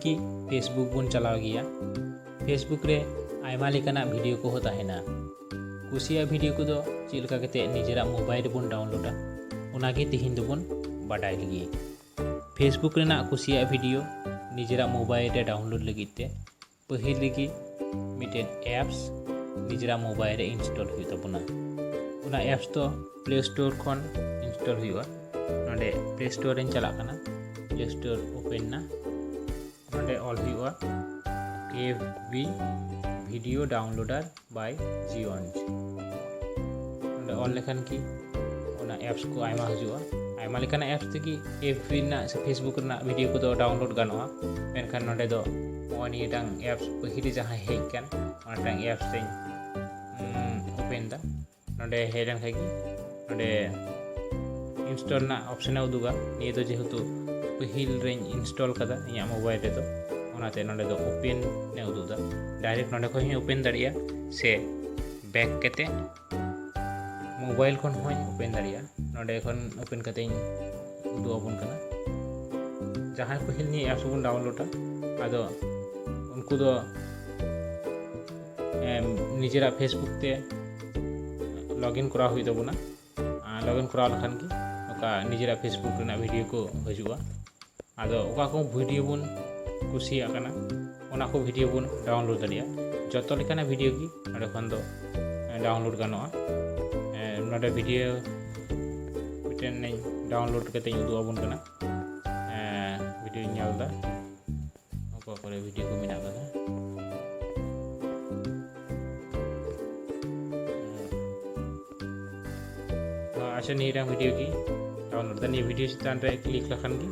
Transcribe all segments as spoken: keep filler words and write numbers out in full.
ᱠᱤ Facebook ᱵᱚᱱ ᱪᱟᱞᱟᱣ ᱜᱮᱭᱟ᱾ Facebook ᱨᱮ ᱟᱭᱢᱟ ᱞᱮᱠᱟᱱᱟᱜ ᱵᱷᱤᱰᱤᱭᱳ ᱠᱚᱦᱚᱸ ᱛᱟᱦᱮᱱᱟ᱾ ᱠᱩᱥᱤᱭᱟᱜ ᱵᱷᱤᱰᱤᱭᱳ ᱠᱚᱫᱚ ᱪᱮᱫ ᱞᱮᱠᱟ ᱠᱟᱛᱮ ᱱᱤᱡᱮᱨᱟᱜ ᱢᱳᱵᱟᱭᱤᱞ ᱨᱮᱵᱚᱱ ᱰᱟᱣᱩᱱᱞᱳᱰᱟ, ᱚᱱᱟᱜᱮ ᱛᱮᱦᱮᱧ ᱫᱚᱵᱚᱱ ᱵᱟᱰᱟᱭ ᱞᱟᱹᱜᱤᱫ᱾ Facebook ᱨᱮᱱᱟᱜ ᱠᱩᱥᱤᱭᱟᱜ ᱵᱷᱤᱰᱤᱭᱳ ᱱᱤᱡᱮᱨᱟᱜ ᱢᱳᱵᱟᱭᱤᱞ ᱨᱮ ᱰᱟᱣᱩᱱᱞᱳᱰ ᱞᱟᱹᱜᱤᱫ ᱛᱮ ᱯᱟᱹᱦᱤᱞ ᱨᱮᱜᱮ ᱢᱤᱫᱴᱮᱱ ᱮᱯᱥ ᱱᱤᱡᱮᱨᱟᱜ ᱢᱳᱵᱟᱭᱤᱞ ᱨᱮ ᱤᱱᱥᱴᱚᱞ ᱦᱩᱭᱩᱜ ᱛᱟᱵᱚᱱᱟ᱾ ᱚᱱᱟ ᱮᱯᱥ ᱫᱚ ᱯᱞᱮ ᱥᱴᱳᱨ ᱠᱷᱚᱱ ᱤᱱᱥᱴᱚᱞ ᱦᱩᱭᱩᱜᱼᱟ᱾ ᱱᱚᱰᱮ ᱯᱞᱮ ᱥᱴᱳᱨ ᱨᱮᱧ ᱪᱟᱞᱟᱜ ᱠᱟᱱᱟ, ᱯᱞᱮ ᱥᱴᱳᱨ ᱳᱯᱮᱱ ᱮᱱᱟ᱾ ᱱᱚᱰᱮ ᱚᱞ ᱦᱩᱭᱩᱜᱼᱟ F B Video Downloader by Zionz᱾ ᱱᱚᱰᱮ ᱚᱞ ᱞᱮᱠᱷᱟᱱ ᱜᱮ ᱚᱱᱟ ᱮᱯᱥ ᱠᱚ ᱟᱭᱢᱟ ᱦᱤᱡᱩᱜᱼᱟ᱾ ᱟᱭᱢᱟ ᱞᱮᱠᱟᱱᱟᱜ ᱮᱯᱥ ᱛᱮᱜᱮ ᱮᱯᱷ ᱵᱤ ᱨᱮᱱᱟᱜ ᱥᱮ Facebook ᱨᱮᱱᱟᱜ ᱵᱷᱤᱰᱤᱭᱳ ᱠᱚᱫᱚ ᱰᱟᱣᱩᱱᱞᱳᱰ ᱜᱟᱱᱚᱜᱼᱟ᱾ ᱢᱮᱱᱠᱷᱟᱱ ᱱᱚᱰᱮ ᱫᱚ ᱱᱚᱜᱼᱚᱭ ᱱᱤᱭᱟᱹᱴᱟᱝ ᱮᱯᱥ ᱯᱟᱹᱦᱤᱞ ᱨᱮ ᱡᱟᱦᱟᱸ ᱦᱮᱡ ᱟᱠᱟᱱ, ᱚᱱᱟᱴᱟᱝ ᱮᱯᱥ ᱨᱮᱧ ᱳᱯᱮᱱ ᱮᱫᱟ᱾ ᱱᱚᱰᱮ ᱦᱮᱡ ᱞᱮᱱᱠᱷᱟᱱ ᱜᱮ ᱱᱚᱰᱮ ᱤᱱᱥᱴᱚᱞ ᱨᱮᱱᱟᱜ ᱚᱯᱥᱚᱱᱮ ᱩᱫᱩᱜᱟ᱾ ᱱᱤᱭᱟᱹ ᱫᱚ ᱡᱮᱦᱮᱛᱩ ᱯᱟᱹᱦᱤᱞ ᱨᱮᱧ ᱤᱱᱥᱴᱚᱞ ᱠᱟᱫᱟ ᱤᱧᱟᱹᱜ ᱢᱳᱵᱟᱭᱤᱞ ᱨᱮᱫᱚ, ᱚᱱᱟᱛᱮ ᱱᱚᱰᱮ ᱫᱚ ᱳᱯᱮᱱ ᱮ ᱩᱫᱩᱜ ᱮᱫᱟ᱾ ᱰᱟᱭᱨᱮᱠᱴ ᱱᱚᱰᱮ ᱠᱷᱚᱱ ᱦᱚᱸᱧ ᱳᱯᱮᱱ ᱫᱟᱲᱮᱭᱟᱜᱼᱟ, ᱥᱮ ᱵᱮᱠ ᱠᱟᱛᱮ ᱢᱳᱵᱟᱭᱤᱞ ᱠᱷᱚᱱ ᱦᱚᱸᱧ ᱳᱯᱮᱱ ᱫᱟᱲᱮᱭᱟᱜᱼᱟ᱾ ᱱᱚᱰᱮ ᱠᱷᱚᱱ ᱳᱯᱮᱱ ᱠᱟᱛᱮᱧ ᱩᱫᱩᱜ ᱟᱵᱚᱱ ᱠᱟᱱᱟ᱾ ᱡᱟᱦᱟᱸᱭ ᱯᱟᱹᱦᱤᱞ ᱱᱤᱭᱟᱹ ᱮᱯᱥ ᱵᱚᱱ ᱰᱟᱣᱩᱱᱞᱳᱰᱟ, ᱟᱫᱚ ᱩᱱᱠᱩ ᱫᱚ ᱮᱢ, ᱱᱤᱡᱮᱨᱟᱜ Facebook ᱛᱮ ᱞᱚᱜᱤᱱ ᱠᱚᱨᱟᱣ ᱦᱩᱭᱩᱜ ᱛᱟᱵᱚᱱᱟ᱾ ᱟᱨ ᱞᱚᱜᱤᱱ ᱠᱚᱨᱟᱣ ᱞᱮᱠᱷᱟᱱ ᱜᱮ ᱱᱚᱝᱠᱟ ᱱᱤᱡᱮᱨᱟᱜ Facebook ᱨᱮᱱᱟᱜ ᱵᱷᱤᱰᱤᱭᱳ ᱠᱚ ᱦᱤᱡᱩᱜᱼᱟ᱾ ᱟᱫᱚ ᱚᱠᱟ ᱠᱚ ᱵᱷᱤᱰᱤᱭᱳ ᱵᱚᱱ ᱠᱩᱥᱤᱭᱟᱜ ᱠᱟᱱᱟ, ᱚᱱᱟ ᱠᱚ ᱵᱷᱤᱰᱤᱭᱳ ᱵᱚᱱ ᱰᱟᱣᱩᱱᱞᱳᱰ ᱫᱟᱲᱮᱭᱟᱜᱼᱟ᱾ ᱡᱚᱛᱚ ᱞᱮᱠᱟᱱᱟᱜ ᱵᱷᱤᱰᱤᱭᱳ ᱜᱮ ᱱᱚᱸᱰᱮ ᱠᱷᱚᱱ ᱫᱚ ᱰᱟᱣᱩᱱᱞᱳᱰ ᱜᱟᱱᱚᱜᱼᱟ᱾ ᱮ, ᱱᱚᱸᱰᱮ ᱵᱷᱤᱰᱤᱭᱳ ᱢᱤᱫᱴᱮᱱ ᱰᱟᱣᱩᱱᱞᱳᱰ ᱠᱟᱛᱮᱧ ᱩᱫᱩᱜ ᱟᱵᱚᱱ ᱠᱟᱱᱟ᱾ ᱮ, ᱵᱷᱤᱰᱤᱭᱳᱧ ᱧᱮᱞ ᱮᱫᱟ᱾ ᱚᱠᱟ ᱠᱚᱨᱮ ᱵᱷᱤᱰᱤᱭᱳ ᱠᱚ ᱢᱮᱱᱟᱜ ᱠᱟᱫᱟ᱾ ᱟᱪᱪᱷᱟ, ᱱᱤᱭᱟᱹᱴᱟᱝ ᱵᱷᱤᱰᱤᱭᱳ ᱜᱮ ᱰᱟᱣᱩᱱᱞᱳᱰ ᱫᱟ᱾ ᱱᱤᱭᱟᱹ ᱵᱷᱤᱰᱤᱭᱳ ᱪᱮᱛᱟᱱ ᱨᱮ ᱠᱞᱤᱠ ᱞᱮᱠᱷᱟᱱ ᱜᱮ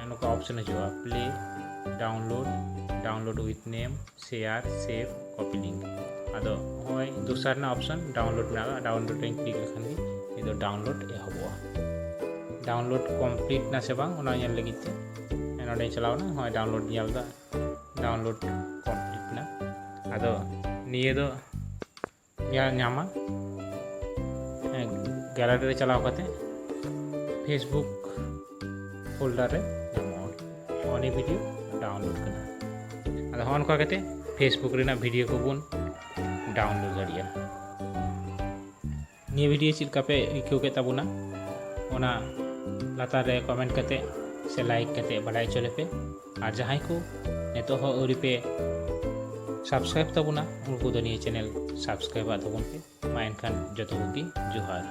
ᱱᱚᱝᱠᱟ ᱚᱯᱥᱚᱱ ᱦᱤᱡᱩᱜᱼᱟ, play, download, download with name, share, save, copy link᱾ ᱟᱫᱚ ᱱᱚᱜᱼᱚᱭ ᱫᱚᱥᱟᱨ ᱨᱮᱱᱟᱜ ᱚᱯᱥᱚᱱ ᱰᱟᱣᱩᱱᱞᱳᱰ ᱢᱮᱱᱟᱜᱼᱟ, ᱰᱟᱣᱩᱱᱞᱳᱰ ᱨᱮᱧ ᱠᱞᱤᱠ ᱞᱮᱠᱷᱟᱱ ᱜᱮ ᱱᱤᱭᱟᱹ ᱫᱚ ᱰᱟᱣᱩᱱᱞᱳᱰ ᱮᱦᱚᱵᱚᱜᱼᱟ᱾ ᱰᱟᱣᱩᱱᱞᱳᱰ ᱠᱚᱢᱯᱞᱤᱴ ᱱᱟ ᱥᱮ ᱵᱟᱝ, ᱚᱱᱟ ᱧᱮᱞ ᱞᱟᱹᱜᱤᱫ ᱛᱮ ᱱᱚᱸᱰᱮᱧ ᱪᱟᱞᱟᱣ ᱮᱱᱟ᱾ ᱦᱚᱸᱜᱼᱚᱭ ᱰᱟᱣᱩᱱᱞᱳᱰ ᱧᱮᱞ ᱮᱫᱟ, ᱰᱟᱣᱩᱱᱞᱳᱰ ᱠᱚᱢᱯᱞᱤᱴ ᱮᱱᱟ᱾ ᱟᱫᱚ ᱱᱤᱭᱟᱹ ᱫᱚ ᱧᱮᱞ ᱧᱟᱢᱟ ᱜᱮᱞᱟᱨᱤ ᱨᱮ ᱪᱟᱞᱟᱣ ᱠᱟᱛᱮ Facebook ᱯᱷᱳᱞᱰᱟᱨ ᱨᱮ ᱧᱟᱢᱚᱜᱼᱟ᱾ ᱱᱚᱜᱼᱚ ᱱᱤᱭᱟᱹ ᱵᱷᱤᱰᱤᱭᱳ ᱰᱟᱣᱩᱱᱞᱳᱰ ᱠᱟᱱᱟ᱾ ᱟᱫᱚ ᱦᱚᱸᱜᱼᱚ ᱱᱚᱝᱠᱟ ᱠᱟᱛᱮ Facebook ᱨᱮᱱᱟᱜ ᱵᱷᱤᱰᱤᱭᱳ ᱠᱚᱵᱚᱱ ᱰᱟᱣᱩᱱᱞᱳᱰ ᱫᱟᱲᱮᱭᱟᱜᱼᱟ᱾ ᱱᱤᱭᱟᱹ ᱵᱷᱤᱰᱤᱭᱳ ᱪᱮᱫ ᱞᱮᱠᱟ ᱯᱮ ᱟᱹᱭᱠᱟᱹᱣ ᱠᱮᱫ ᱛᱟᱵᱚᱱᱟ, ᱚᱱᱟ ᱞᱟᱛᱟᱨ ᱨᱮ ᱠᱚᱢᱮᱱᱴ ᱠᱟᱛᱮ ᱥᱮ ᱞᱟᱭᱤᱠ ᱠᱟᱛᱮ ᱵᱟᱰᱟᱭ ᱦᱚᱪᱚ ᱞᱮᱯᱮ᱾ ᱟᱨ ᱡᱟᱦᱟᱸᱭ ᱠᱚ ᱱᱤᱛᱚᱜ ᱦᱚᱸ ᱟᱹᱣᱨᱤ ᱯᱮ ᱥᱟᱵᱥᱠᱨᱟᱭᱤᱵ ᱛᱟᱵᱚᱱᱟ, ᱩᱱᱠᱩ ᱫᱚ ᱱᱤᱭᱟᱹ ᱪᱮᱱᱮᱞ ᱥᱟᱵᱥᱠᱨᱟᱭᱤᱵ ᱟᱜ ᱛᱟᱵᱚᱱ ᱯᱮ᱾ ᱢᱟ ᱮᱱᱠᱷᱟᱱ ᱡᱚᱛᱚ ᱠᱚᱜᱮ ᱡᱚᱦᱟᱨ᱾